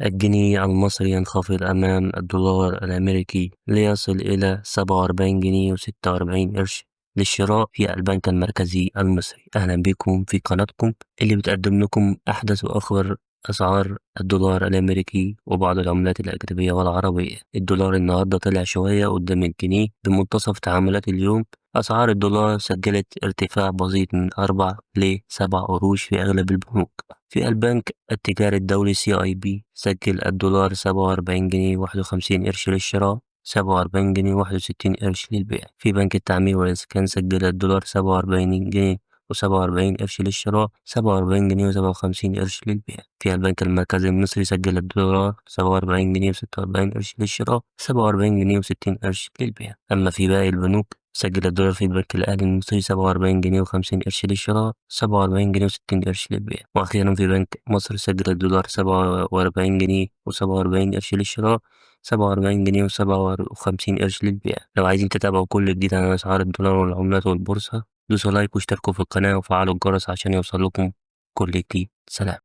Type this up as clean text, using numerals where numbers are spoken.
الجنيه المصري ينخفض أمام الدولار الأمريكي ليصل إلى 47 جنيه و46 قرش للشراء في البنك المركزي المصري. أهلا بكم في قناتكم اللي بتقدم لكم أحدث وأخر أسعار الدولار الأمريكي وبعض العملات الأجنبية والعربية. الدولار النهاردة طلع شوية قدام الجنيه بمنتصف تعاملات اليوم. أسعار الدولار سجلت ارتفاع بسيط من 4 ل 7 قروش في أغلب البنوك. في البنك التجاري الدولي CIB سجل الدولار 47 جنيه 51 قرش للشراء، 47 جنيه 61 قرش للبيع. في بنك التعمير والإسكان سجل الدولار 47 جنيه و47 قرش للشراء، 47 جنيه و57 قرش للبيع. في البنك المركزي المصري سجل الدولار 47 جنيه و46 قرش للشراء، 47 جنيه و60 قرش للبيع. أما في باقي البنوك سجل الدولار في البنك الأهلي المصري 47 جنيه و50 قرش للشراء، 47 جنيه و60 قرش للبيع. وأخيرا في بنك مصر سجل الدولار 47 جنيه و47 قرش للشراء، 47 جنيه و57 قرش للبيع. لو عايزين تتابعوا كل جديد عن أسعار الدولار والعملات والبورصة دوسوا لايك واشتركوا في القناة وفعلوا الجرس عشان يوصلكم كل جديد. سلام.